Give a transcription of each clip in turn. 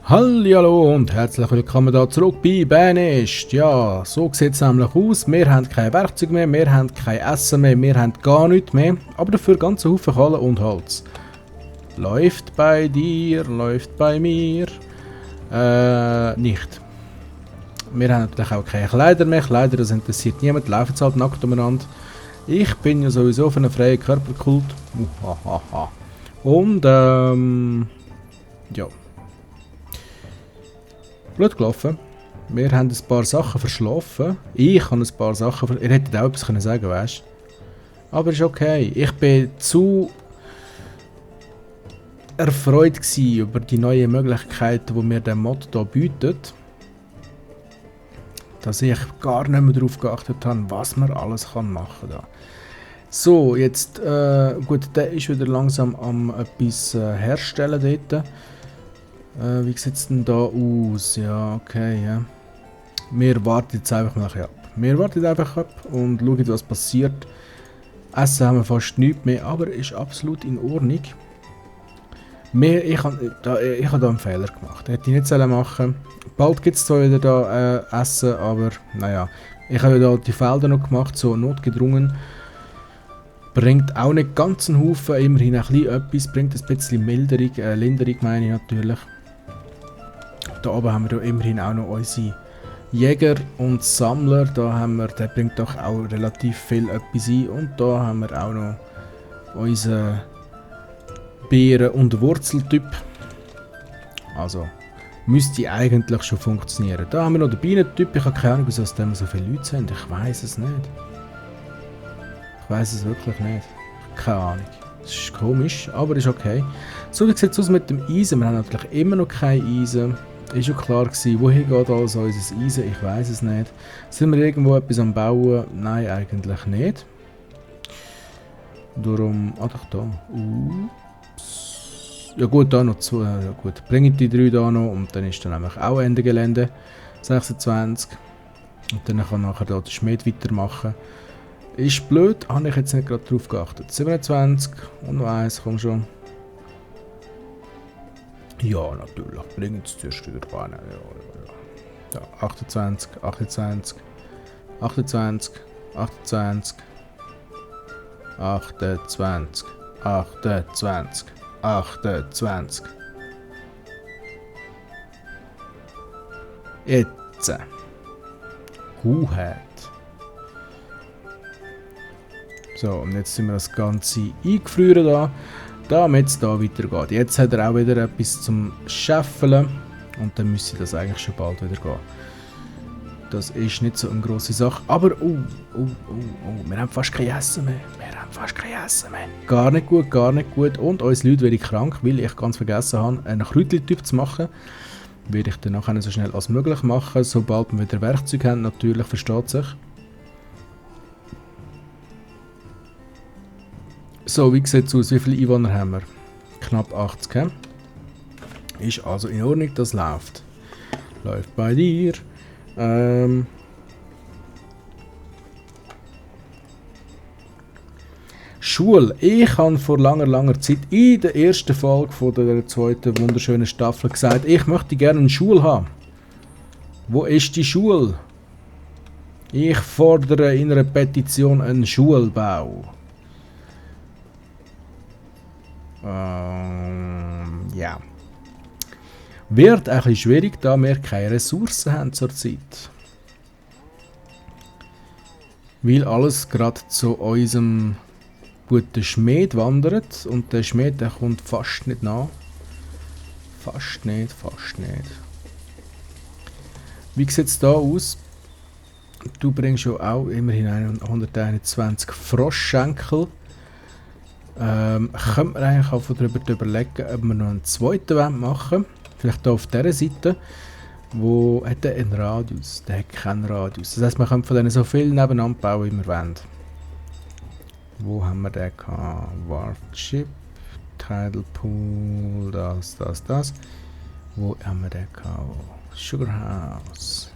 Hallihallo und herzlich willkommen da zurück bei Banished. Ja, so sieht es nämlich aus. Wir haben kein Werkzeug mehr, wir haben kein Essen mehr, wir haben gar nichts mehr. Aber dafür ganz Haufen Kohle und Holz. Läuft bei dir, läuft bei mir. Nicht. Wir haben natürlich auch keine Kleider mehr. Kleider, das interessiert niemand. Laufen jetzt halt nackt umeinander. Ich bin ja sowieso für einen freien Körperkult. Und ja. Blöd gelaufen. Wir haben ein paar Sachen verschlafen. Ich habe ein paar Sachen Ihr hättet auch etwas können sagen, weißt du? Aber ist okay. Ich bin zu erfreut über die neuen Möglichkeiten, die mir der Mod hier bietet, dass ich gar nicht mehr darauf geachtet habe, was man alles machen kann. So, jetzt, gut, der ist wieder langsam am etwas herstellen dort. Wie sieht es denn da aus? Ja, okay, ja. Wir warten jetzt einfach mal ab. Wir warten einfach ab und schauen, was passiert. Essen haben wir fast nichts mehr, aber ist absolut in Ordnung. Ich habe da einen Fehler gemacht. Hätte ich nicht machen sollen. Bald gibt es zwar wieder da Essen, aber naja. Ich habe da die Felder noch gemacht, so notgedrungen. Bringt auch nicht ganz einen Haufen, immerhin ein bisschen etwas. Bringt ein bisschen Linderung meine ich natürlich. Da oben haben wir ja immerhin auch noch unsere Jäger und Sammler. Da haben wir, der bringt doch auch relativ viel etwas ein. Und da haben wir auch noch unseren Beeren- und Wurzeltyp. Also müsste eigentlich schon funktionieren. Da haben wir noch den Bienentyp. Ich habe keine Ahnung, wieso aus dem so viele Leute sind. Ich weiß es nicht. Ich weiß es wirklich nicht. Keine Ahnung. Das ist komisch, aber ist okay. So, wie sieht es aus mit dem Eisen? Wir haben natürlich immer noch kein Eisen. Ist ja klar gewesen, wohin geht also unser Eisen? Ich weiß es nicht. Sind wir irgendwo etwas am Bauen? Nein, eigentlich nicht. Darum... Ah, doch da. Ups. Ja gut, da noch zwei. Ja gut, bringen die 3 da noch und dann ist dann nämlich auch Ende Gelände. 26. Und dann kann nachher da der Schmied weitermachen. Ist blöd, habe ich jetzt nicht gerade drauf geachtet. 27 und noch 1, komm schon. Ja, natürlich. Bringen es zuerst wieder rein. Ja. 28, 28, 28, 28, 28, 28, 28. Jetzt. Gut. So, und jetzt sind wir das Ganze eingefrieren da. Damit es da weitergeht. Jetzt hat er auch wieder etwas zum Scheffeln und dann müsste das eigentlich schon bald wieder gehen. Das ist nicht so eine grosse Sache, aber wir haben fast kein Essen mehr. Gar nicht gut, gar nicht gut. Und uns Leute werde ich krank, weil ich ganz vergessen habe, einen Kräutli-Typ zu machen. Werde ich dann nachher so schnell als möglich machen, sobald wir wieder Werkzeug haben, natürlich, versteht sich. So, wie sieht es aus? Wie viele Einwohner haben wir? Knapp 80, he? Ist also in Ordnung, das läuft. Läuft bei dir. Schule. Ich habe vor langer Zeit in der ersten Folge von der zweiten wunderschönen Staffel gesagt, ich möchte gerne eine Schule haben. Wo ist die Schule? Ich fordere in einer Petition einen Schulbau. Ja. Wird ein bisschen schwierig, da wir keine Ressourcen haben zurzeit. Weil alles gerade zu unserem guten Schmied wandert und der Schmied, der kommt fast nicht nach. Fast nicht. Wie sieht es da aus? Du bringst ja auch immerhin 121 Froschschenkel. Könnte man eigentlich auch darüber überlegen, ob wir noch einen zweiten machen wollen. Vielleicht hier auf dieser Seite. Wo hat der einen Radius? Der hat keinen Radius. Das heisst, wir können von denen so viel nebeneinander bauen, wie wir wollen. Wo haben wir den gehabt? Warship, Tidal Pool, das. Wo haben wir den gehabt? Sugar House.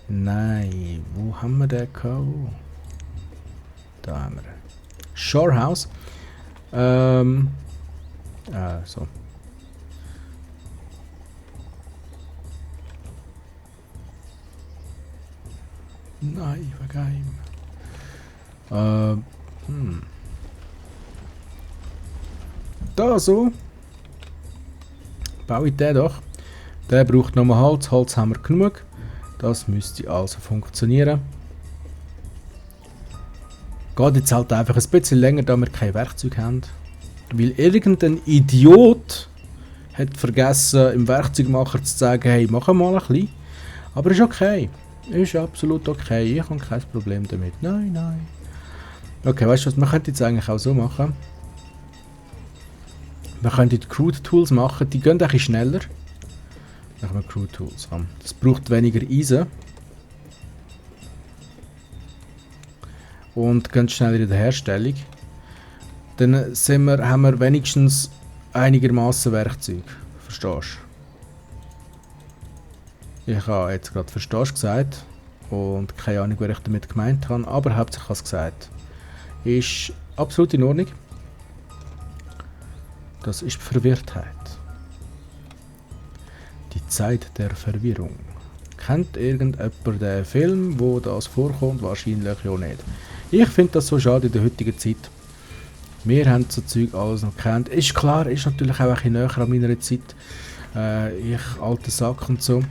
Nein, wo haben wir den gehabt? Da haben wir den. Shore House. So. Nein, wegen ihm. Da so. Baue ich den doch. Der braucht nochmal Holz. Holz haben wir genug. Das müsste also funktionieren. Geht jetzt halt einfach ein bisschen länger, da wir kein Werkzeug haben. Weil irgendein Idiot hat vergessen, im Werkzeugmacher zu sagen, hey, mach mal ein bisschen. Aber ist okay. Ist absolut okay. Ich habe kein Problem damit. Nein, nein. Okay, weißt du was, man könnte jetzt eigentlich auch so machen. Wir können die Crude Tools machen, die gehen ein bisschen schneller. Machen wir Crude Tools. Das braucht weniger Eisen. Und gehen schneller in der Herstellung. Dann haben wir wenigstens einigermaßen Werkzeug. Verstehst du? Ich habe jetzt gerade verstehst gesagt. Und keine Ahnung, was ich damit gemeint habe. Aber hauptsächlich habe ich es gesagt. Ist absolut in Ordnung. Das ist Verwirrtheit. Die Zeit der Verwirrung. Kennt irgendjemand den Film, wo das vorkommt? Wahrscheinlich ja nicht. Ich finde das so schade in der heutigen Zeit. Wir haben so Zeug alles noch gekannt. Ist klar, ist natürlich auch ein bisschen näher an meiner Zeit. Ich, alter Sack und so.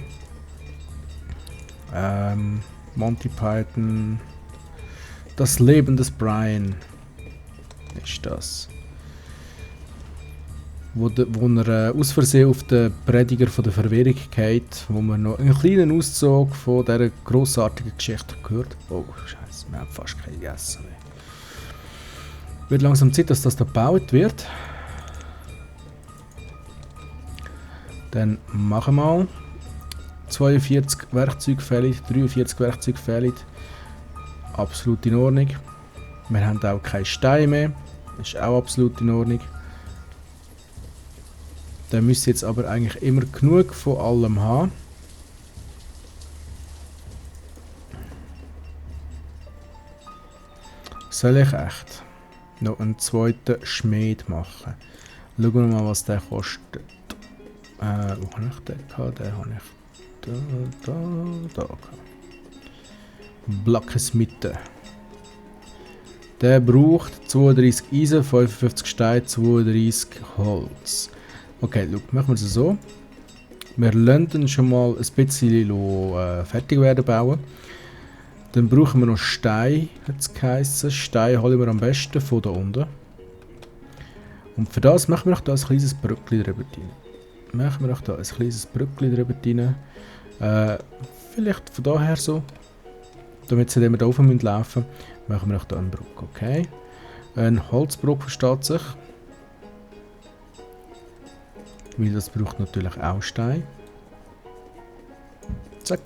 Monty Python. Das Leben des Brian. Ist das. Wo er aus Versehen auf den Prediger von der Verwirrung geht, wo man noch einen kleinen Auszug von dieser grossartigen Geschichte gehört. Oh, Scheiße, wir haben fast kein gegessen mehr. Wird langsam Zeit, dass das da gebaut wird. Dann machen wir mal 42 Werkzeuge fällig, 43 Werkzeuge fällig. Absolut in Ordnung. Wir haben auch keine Steine mehr. Ist auch absolut in Ordnung. Der müsste jetzt aber eigentlich immer genug von allem haben. Soll ich echt noch einen zweiten Schmied machen? Schauen wir mal, was der kostet. Wo habe ich den gehabt? Den habe ich da gehabt. Blackesmitte. Der braucht 32 Eisen, 55 Steine, 32 Holz. Okay, schau, machen wir es so. Wir lassen schon mal ein bisschen fertig werden bauen. Dann brauchen wir noch Steine, hat es geheißen. Steine holen wir am besten von da unten. Und für das machen wir noch da ein kleines Brückchen drüber rein. Vielleicht von daher so. Damit sie immer da rauf laufen müssen, machen wir noch da eine Brücke, okay? Eine Holzbrücke versteht sich. Weil das braucht natürlich auch Stein. Zack.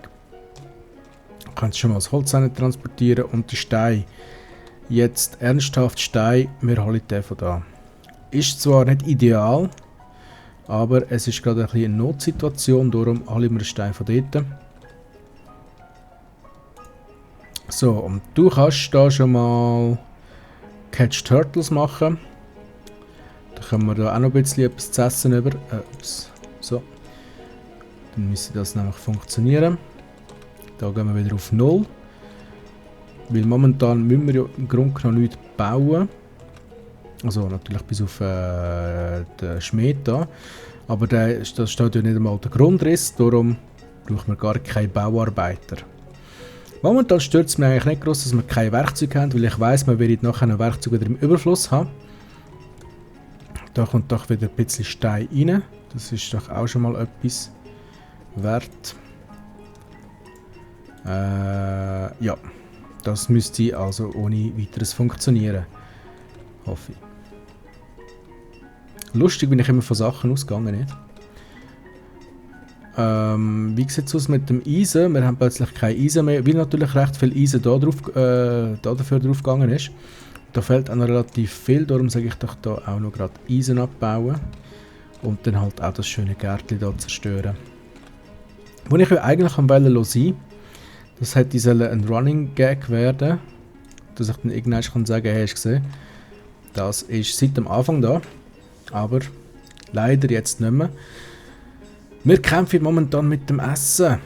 Du kannst schon mal das Holz transportieren und den Stein. Jetzt ernsthaft Stein, wir holen den von da. Ist zwar nicht ideal, aber es ist gerade ein bisschen eine Notsituation, darum holen wir den Stein von dort. So, und du kannst da schon mal Catch Turtles machen. Da können wir da auch noch ein bisschen etwas zu essen über. So. Dann müsste das nämlich funktionieren. Da gehen wir wieder auf 0. Weil momentan müssen wir ja im Grunde genommen nichts bauen. Also natürlich bis auf den Schmied da. Aber das steht ja nicht einmal der Grundriss, darum brauchen wir gar keine Bauarbeiter. Momentan stört es mich eigentlich nicht groß, dass wir kein Werkzeug haben, weil ich weiss, wir werden nachher ein Werkzeug wieder im Überfluss haben. Da kommt doch wieder ein bisschen Stein rein. Das ist doch auch schon mal etwas wert. Ja, das müsste also ohne weiteres funktionieren. Hoffe ich. Lustig bin ich immer von Sachen ausgegangen, nicht? Wie sieht es aus mit dem Eisen? Wir haben plötzlich kein Eisen mehr, weil natürlich recht viel Eisen dafür drauf gegangen ist. Da fehlt auch noch relativ viel, darum sage ich doch da auch noch gerade Eisen abbauen. Und dann halt auch das schöne Gärtchen hier zerstören. Wo ich eigentlich am Wollen sein, das hätte ein Running Gag werden, dass ich dann irgendwann kann sagen, hey, hast du gesehen, das ist seit dem Anfang da, aber leider jetzt nicht mehr. Wir kämpfen momentan mit dem Essen.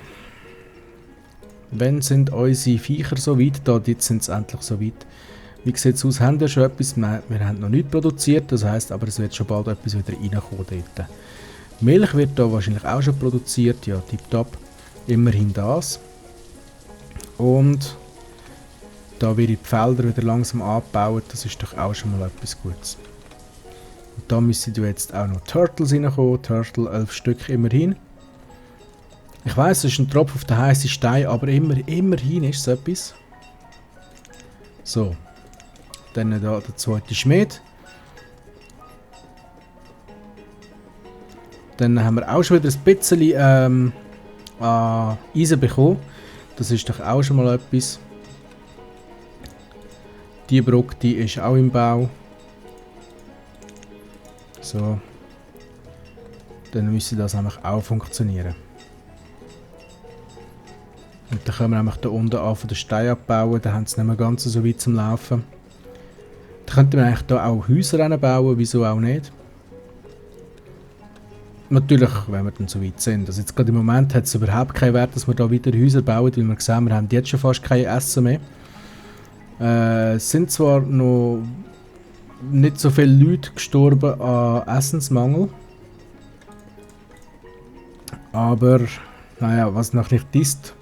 Wann sind unsere Viecher so weit? Da, jetzt sind sie endlich so weit. Wie sieht es aus? Haben wir schon etwas? Nein, wir haben noch nichts produziert, das heisst aber, es wird schon bald etwas wieder reinkommen dort. Milch wird da wahrscheinlich auch schon produziert, ja, tipptopp. Immerhin das. Und da wird die Felder wieder langsam abgebaut, das ist doch auch schon mal etwas Gutes. Und da müssen jetzt auch noch Turtles reinkommen, Turtle 11 Stück immerhin. Ich weiss, es ist ein Tropfen auf den heißen Stein, aber immerhin ist es etwas. So. Dann da der zweite Schmied. Dann haben wir auch schon wieder ein bisschen an Eisen bekommen. Das ist doch auch schon mal etwas. Die Brücke, die ist auch im Bau. So. Dann müsste das nämlich auch funktionieren. Und dann können wir nämlich da unten an von den Stein abbauen. Dann haben sie nicht mehr ganz so weit zum Laufen. Dann könnte man eigentlich da auch Häuser bauen, wieso auch nicht. Natürlich, wenn wir dann so weit sind. Also jetzt gerade im Moment hat es überhaupt keinen Wert, dass wir da weiter Häuser bauen, weil wir sehen, wir haben jetzt schon fast kein Essen mehr. Es sind zwar noch nicht so viele Leute gestorben an Essensmangel. Aber, naja, was noch nicht ist.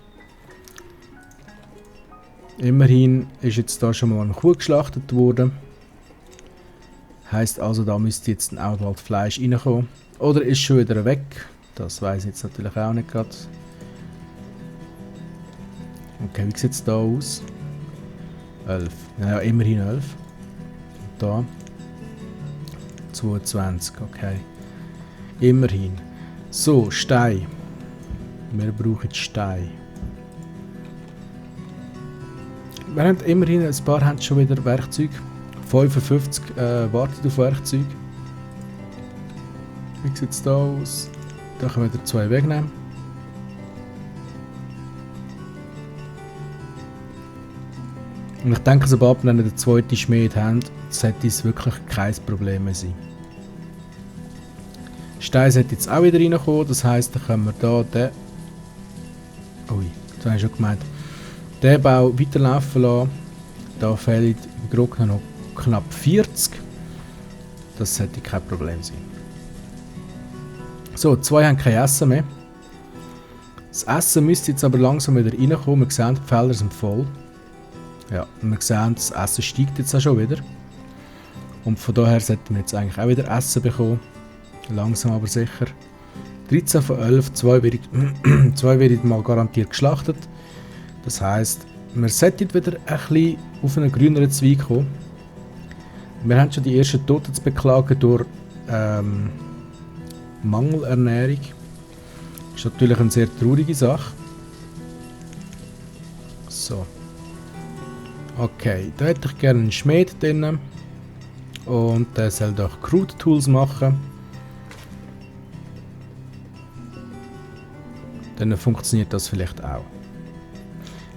Immerhin ist jetzt da schon mal eine Kuh geschlachtet worden. Heisst also, da müsste jetzt auch bald Fleisch reinkommen. Oder ist schon wieder weg? Das weiß ich jetzt natürlich auch nicht gerade. Okay, wie sieht es da aus? 11. Naja, immerhin 11. Und da 22, okay. Immerhin. So, Stein. Wir brauchen Stein. Wir haben immerhin ein paar haben schon wieder Werkzeug. 55 wartet auf Werkzeug. Wie sieht es da aus? Da können wir wieder 2 wegnehmen. Und ich denke, sobald wir den zweiten Schmied haben, sollte es wirklich kein Problem mehr sein. Stein sollte jetzt auch wieder reinkommen, das heisst, dann können wir da den... Ui, das habe ich schon gemeint. Den Bau weiterlaufen lassen. Da fehlen im Grunde noch knapp 40. Das sollte kein Problem sein. So, 2 haben kein Essen mehr. Das Essen müsste jetzt aber langsam wieder reinkommen. Wir sehen, die Felder sind voll. Ja, und wir sehen, das Essen steigt jetzt auch schon wieder. Und von daher sollten wir jetzt eigentlich auch wieder Essen bekommen. Langsam aber sicher. 13 von 11, 2 werden mal garantiert geschlachtet. Das heisst, wir sollten wieder ein bisschen auf einen grüneren Zweig kommen. Wir haben schon die ersten Toten zu beklagen durch Mangelernährung. Das ist natürlich eine sehr traurige Sache. So. Okay, da hätte ich gerne einen Schmied drin. Und der soll doch Crude Tools machen. Dann funktioniert das vielleicht auch.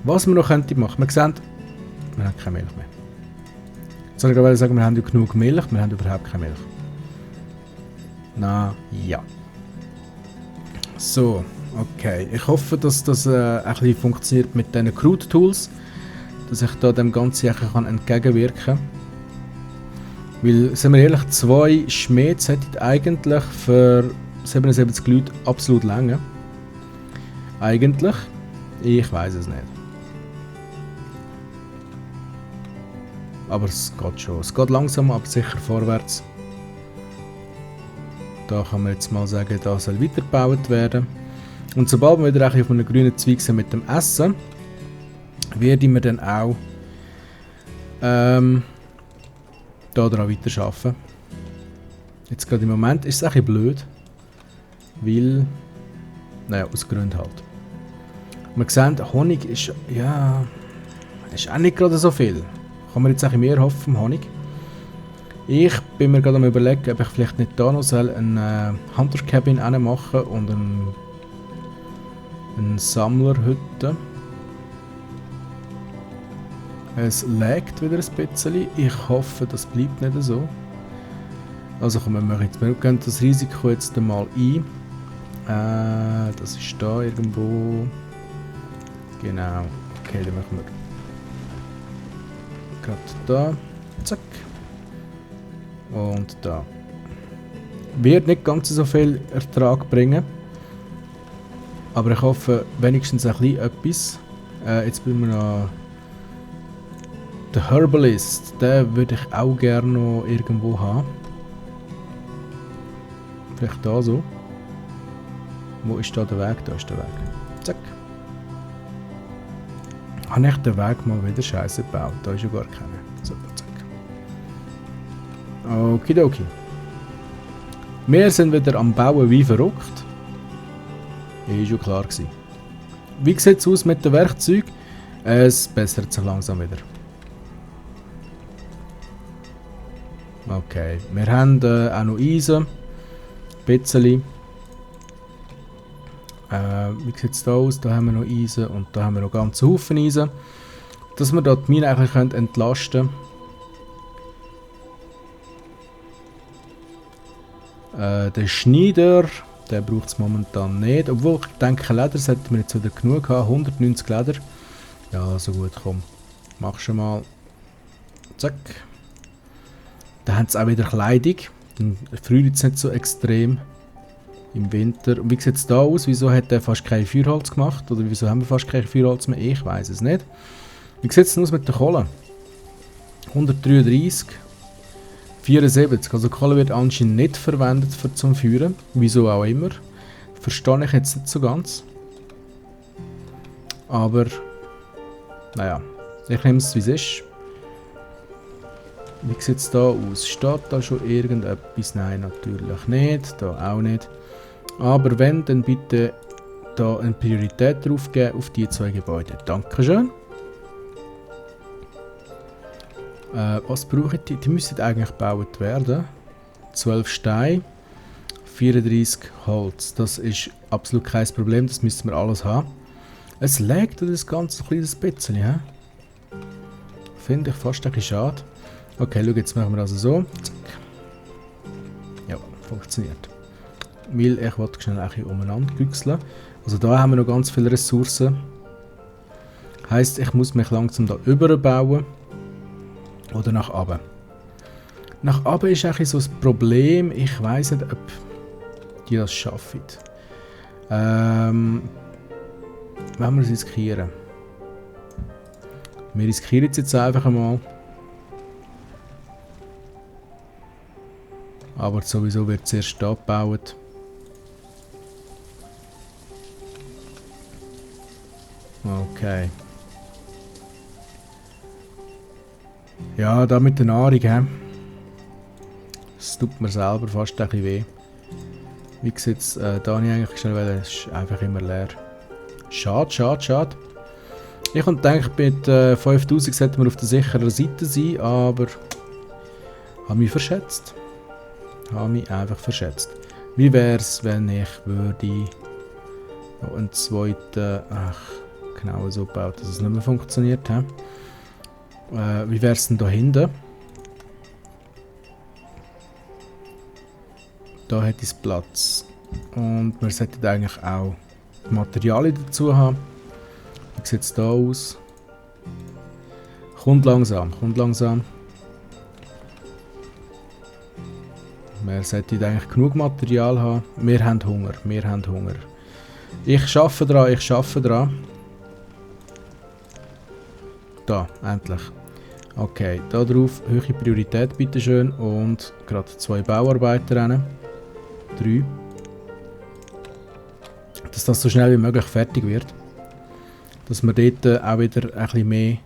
Was wir noch machen könnten, wir sehen, wir haben keine Milch mehr. Jetzt soll ich gerade sagen, wir haben ja genug Milch, wir haben überhaupt keine Milch. Na ja. So, okay. Ich hoffe, dass das ein bisschen funktioniert mit diesen Crude Tools. Dass ich da dem Ganzen entgegenwirken kann. Weil, sind wir ehrlich, 2 Schmieds hätten eigentlich für 77 Leute absolut lange. Eigentlich. Ich weiß es nicht. Aber es geht schon. Es geht langsam, aber sicher vorwärts. Da kann man jetzt mal sagen, da soll weitergebaut werden. Und sobald wir wieder auf einem grünen Zweig sind mit dem Essen, werde ich mir dann auch da daran weiterarbeiten. Jetzt gerade im Moment ist es ein bisschen blöd, weil, naja, aus Gründen halt. Man sieht, Honig ist, ja, ist auch nicht gerade so viel. Kann man jetzt auch mehr hoffen vom Honig. Ich bin mir gerade am überlegen, ob ich vielleicht nicht da noch eine Hunter Cabin machen und eine Sammlerhütte. Es laggt wieder ein bisschen. Ich hoffe, das bleibt nicht so. Also komm, wir gehen das Risiko jetzt einmal ein. Das ist da irgendwo. Genau. Okay, dann machen wir gerade da. Zack. Und da. Wird nicht ganz so viel Ertrag bringen. Aber ich hoffe wenigstens ein bisschen etwas. Jetzt bin wir noch... Der Herbalist, den würde ich auch gerne noch irgendwo haben. Vielleicht da so. Wo ist da der Weg? Da ist der Weg. Zack. Habe ich den Weg mal wieder scheiße gebaut? Da ist ja gar keiner. So, zack. Okidoki. Wir sind wieder am Bauen wie verrückt. Ist schon klar gewesen. Wie sieht es aus mit den Werkzeugen? Es bessert sich langsam wieder. Okay, wir haben auch noch Eisen. Ein bisschen. Wie sieht es da aus? Da haben wir noch Eisen und da haben wir noch ganz Haufen Eisen. Dass wir dort die Mine eigentlich entlasten können. Der Schneider, der braucht es momentan nicht. Obwohl ich denke, Leder sollten wir jetzt wieder genug haben. 190 Leder. Ja, so gut, komm. Mach schon mal. Zack. Da haben sie auch wieder Kleidung. Dann friert es nicht so extrem im Winter. Und wie sieht es da aus? Wieso hat er fast kein Feuerholz gemacht? Oder wieso haben wir fast kein Feuerholz mehr? Ich weiß es nicht. Wie sieht es denn aus mit der Kohle? 133. 74. Also Kohle wird anscheinend nicht verwendet zum Feuern. Wieso auch immer. Verstehe ich jetzt nicht so ganz. Aber, naja. Ich nehme es, wie es ist. Wie sieht es da aus? Steht da schon irgendetwas? Nein, natürlich nicht. Da auch nicht. Aber wenn, dann bitte da eine Priorität drauf geben auf die zwei Gebäude. Dankeschön. Was brauche ich? Die müssen eigentlich gebaut werden. 12 Steine, 34 Holz. Das ist absolut kein Problem, das müssen wir alles haben. Es laggt das Ganze ein kleines bisschen. He? Finde ich fast ein bisschen schade. Okay, schau, jetzt machen wir also so. Zack. Ja, funktioniert. Weil ich wollte schnell ein bisschen umeinander güchseln. Also da haben wir noch ganz viele Ressourcen. Heisst, ich muss mich langsam da überbauen. Oder nach oben. Nach oben ist eigentlich so das Problem. Ich weiss nicht, ob die das schaffen. Wenn wir es riskieren. Wir riskieren es jetzt einfach einmal. Aber sowieso wird es erst da gebaut. Okay. Ja, da mit der Nahrung, he? Das tut mir selber fast ein bisschen weh. Wie sieht es da habe ich eigentlich schnell, weil es ist einfach immer leer. Schade, schade, schade. Ich denke, mit 5000 sollte man auf der sicheren Seite sein, aber habe mich verschätzt. Habe mich einfach verschätzt. Wie wäre es, wenn ich würde noch einen zweiten, genau so bauen, dass es nicht mehr funktioniert. He? Wie wäre es denn da hinten? Da hätte ich Platz. Und wir sollten eigentlich auch Materialien dazu haben. Wie sieht es da aus? Kommt langsam, kommt langsam. Wir sollten eigentlich genug Material haben. Wir haben Hunger, wir haben Hunger. Ich arbeite dran, ich arbeite dran. Da, endlich. Okay, da drauf höhere Priorität bitteschön und gerade 2 Bauarbeiter rein. 3. Dass das so schnell wie möglich fertig wird. Dass wir dort auch wieder ein bisschen mehr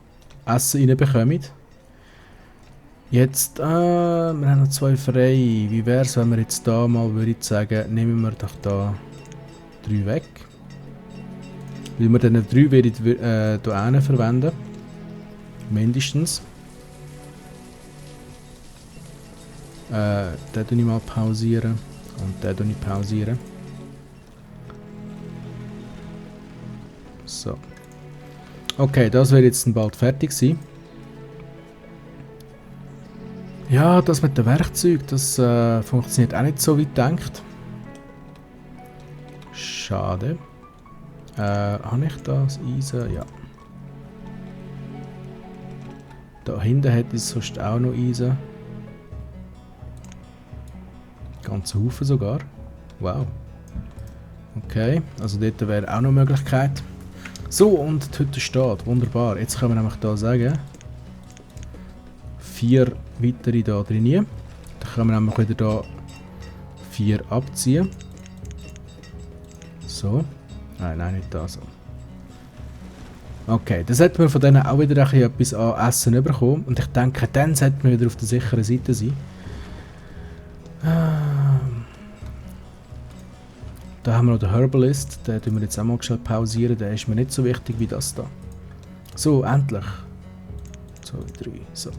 Essen reinbekommen. Jetzt, wir haben noch 2 frei. Wie wäre es, wenn wir jetzt da mal, würde ich sagen, nehmen wir doch da 3 weg. Weil wir dann 3 wieder hier verwenden. Mindestens. Den tue ich mal pausieren. Und den tue ich pausieren. So. Okay, das wird jetzt bald fertig sein. Ja, das mit dem Werkzeug, das funktioniert auch nicht so wie gedacht. Schade. Habe ich das Eisen? Ja. Da hinten hätte ich sonst auch noch Eisen. Ganze Haufen sogar. Wow. Okay, also dort wäre auch noch eine Möglichkeit. So, und die Hütte steht. Wunderbar. Jetzt können wir nämlich hier sagen, 4 weitere da drin. Dann können wir nämlich wieder hier 4 abziehen. So. Nein, nicht da so. Okay, dann sollten wir von denen auch wieder ein bisschen etwas an Essen bekommen. Und ich denke, dann sollten wir wieder auf der sicheren Seite sein. Da haben wir noch den Herbalist. Den tun wir jetzt auch mal schnell pausieren. Der ist mir nicht so wichtig wie das da. So, endlich. 2, 3, so.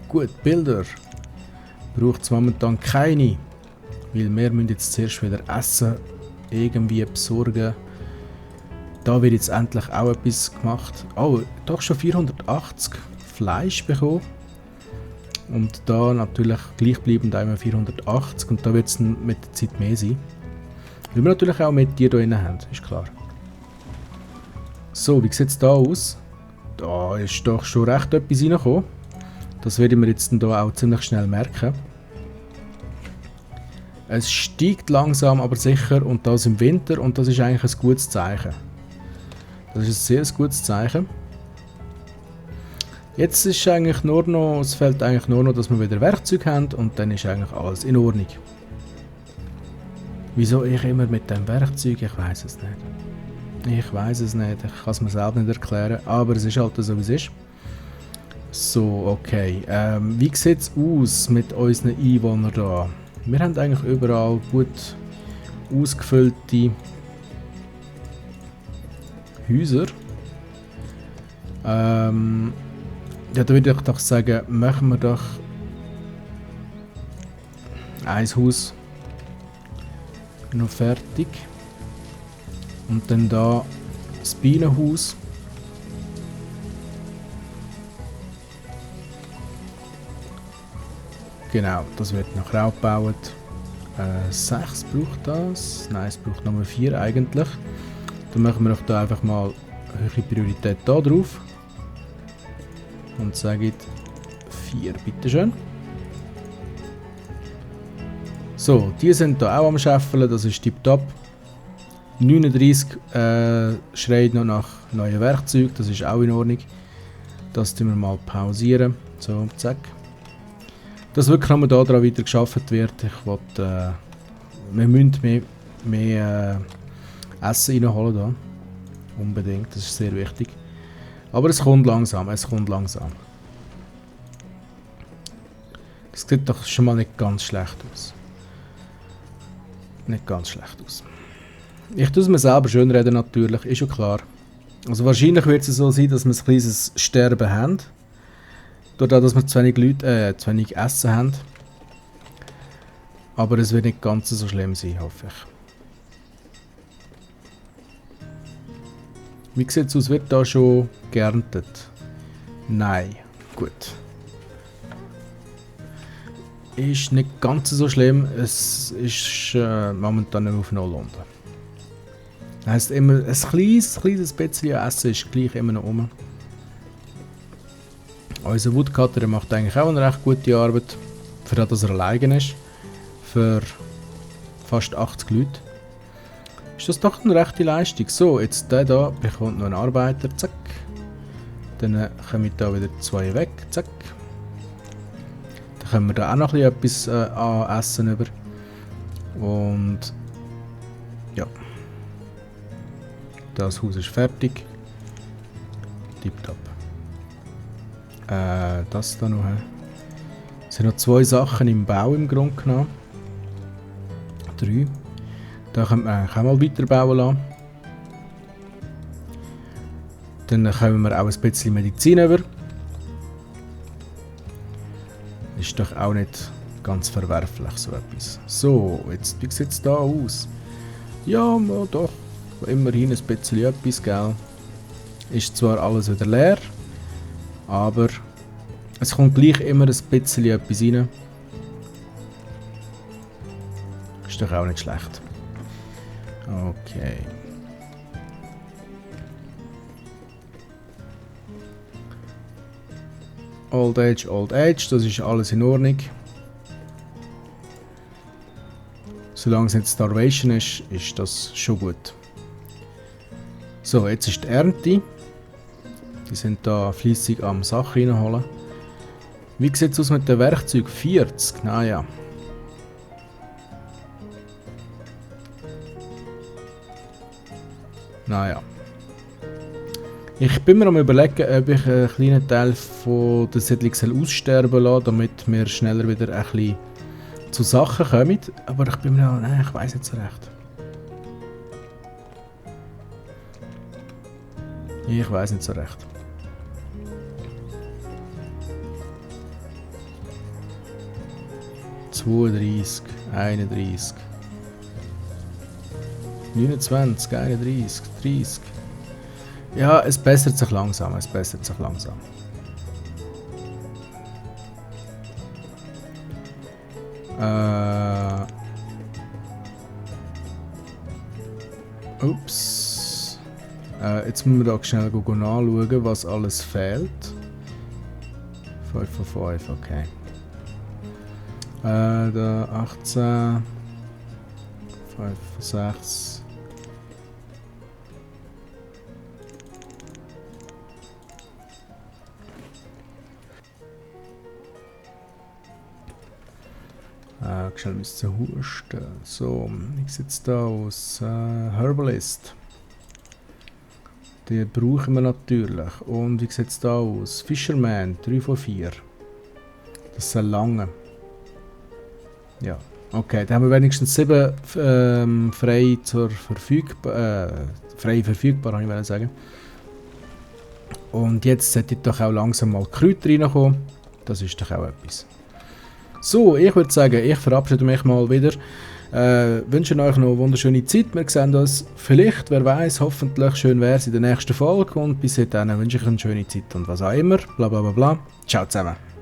Gut, Bilder. Braucht es momentan keine. Weil wir müssen jetzt zuerst wieder Essen irgendwie besorgen. Da wird jetzt endlich auch etwas gemacht. Oh, doch schon 480 Fleisch bekommen. Und da natürlich gleichbleibend einmal 480. Und da wird es mit der Zeit mehr sein. Weil wir natürlich auch mit dir hier drin haben, ist klar. So, wie sieht es da aus? Da ist doch schon recht etwas reingekommen. Das werden wir jetzt hier auch ziemlich schnell merken. Es steigt langsam, aber sicher und das im Winter und das ist eigentlich ein gutes Zeichen. Das ist ein sehr gutes Zeichen. Jetzt ist eigentlich nur noch, es fehlt eigentlich nur noch, dass wir wieder Werkzeug haben und dann ist eigentlich alles in Ordnung. Wieso ich immer mit dem Werkzeug? Ich weiß es nicht. Ich weiß es nicht, ich kann es mir selbst nicht erklären, aber es ist halt so wie es ist. So, okay. Wie sieht es aus mit unseren Einwohnern da? Wir haben eigentlich überall gut ausgefüllte Häuser. Ja, da würde ich doch sagen, machen wir doch ein Haus noch fertig. Und dann da das Bienenhaus. Genau, das wird nachher auch gebaut. 6 braucht das. Nein, es braucht Nummer 4 eigentlich. Dann machen wir doch da einfach mal höhere Priorität da drauf. Und sagen 4, bitteschön. So, die sind da auch am Scheffeln, das ist tipptopp. 39 schreit noch nach neuen Werkzeugen, das ist auch in Ordnung. Das tun wir mal pausieren. So, zack. Dass wirklich nochmal daran weiter geschafft wird. Ich wollte, wir müssen mehr Essen reinholen da. Unbedingt, das ist sehr wichtig. Aber es kommt langsam, es kommt langsam. Das sieht doch schon mal nicht ganz schlecht aus. Nicht ganz schlecht aus. Ich tue es mir selber schön reden natürlich, ist schon klar. Also wahrscheinlich wird es so sein, dass wir ein kleines Sterben haben. Dadurch, dass wir zu wenig Essen haben. Aber es wird nicht ganz so schlimm sein, hoffe ich. Wie sieht es aus? Wird da schon geerntet? Nein. Gut. Ist nicht ganz so schlimm. Es ist momentan nicht auf Null unten. Das heisst immer, ein kleines bisschen Essen ist gleich immer noch rum. Unser Woodcutter macht eigentlich auch eine recht gute Arbeit. Für das, dass er alleine ist. Für fast 80 Leute. Ist das doch eine rechte Leistung. So, jetzt der da bekommt noch einen Arbeiter. Zack. Dann kommen da wieder 2 weg. Zack. Dann können wir da auch noch etwas an Essen über. Und ja. Das Haus ist fertig. Tipptopp. Das da noch. Es sind noch 2 Sachen im Bau im Grunde genommen. 3. Da können wir eigentlich auch mal weiterbauen lassen. Dann können wir auch ein bisschen Medizin über. Ist doch auch nicht ganz verwerflich so etwas. So, jetzt, wie sieht es da aus? Ja, doch. Immerhin ein bisschen etwas, gell? Ist zwar alles wieder leer, aber es kommt gleich immer ein bisschen etwas rein. Ist doch auch nicht schlecht. Okay. Old Age, das ist alles in Ordnung. Solange es nicht Starvation ist, ist das schon gut. So, jetzt ist die Ernte. Die sind da fleissig am Sachen reinholen. Wie sieht es aus mit dem Werkzeug? 40, naja. Naja. Ich bin mir am überlegen, ob ich einen kleinen Teil von der Siedlung aussterben lasse, damit wir schneller wieder ein bisschen zu Sachen kommen. Aber ich bin mir auch, nein, ich weiß nicht so recht. Ich weiß nicht so recht. ...32, 31... 29, 31, 30... Ja, es bessert sich langsam, es bessert sich langsam. Ups. Jetzt müssen wir da schnell nachschauen, was alles fehlt. 5 von 5, okay. Da 18. 5 von 6. Schnell müssen husten. So, wie sieht es da aus? Herbalist. Die brauchen wir natürlich. Und wie sieht es da aus? Fisherman, 3 von 4. Das soll lange. Ja, okay, da haben wir wenigstens 7 frei zur frei verfügbar, habe ich sagen. Und jetzt sollte doch auch langsam mal Kräuter reinkommen. Das ist doch auch etwas. So, ich würde sagen, ich verabschiede mich mal wieder. Wünsche euch noch eine wunderschöne Zeit. Wir sehen uns vielleicht, wer weiß, hoffentlich schön wäre es in der nächsten Folge. Und bis dahin wünsche ich euch eine schöne Zeit und was auch immer. Bla bla bla bla. Ciao zusammen.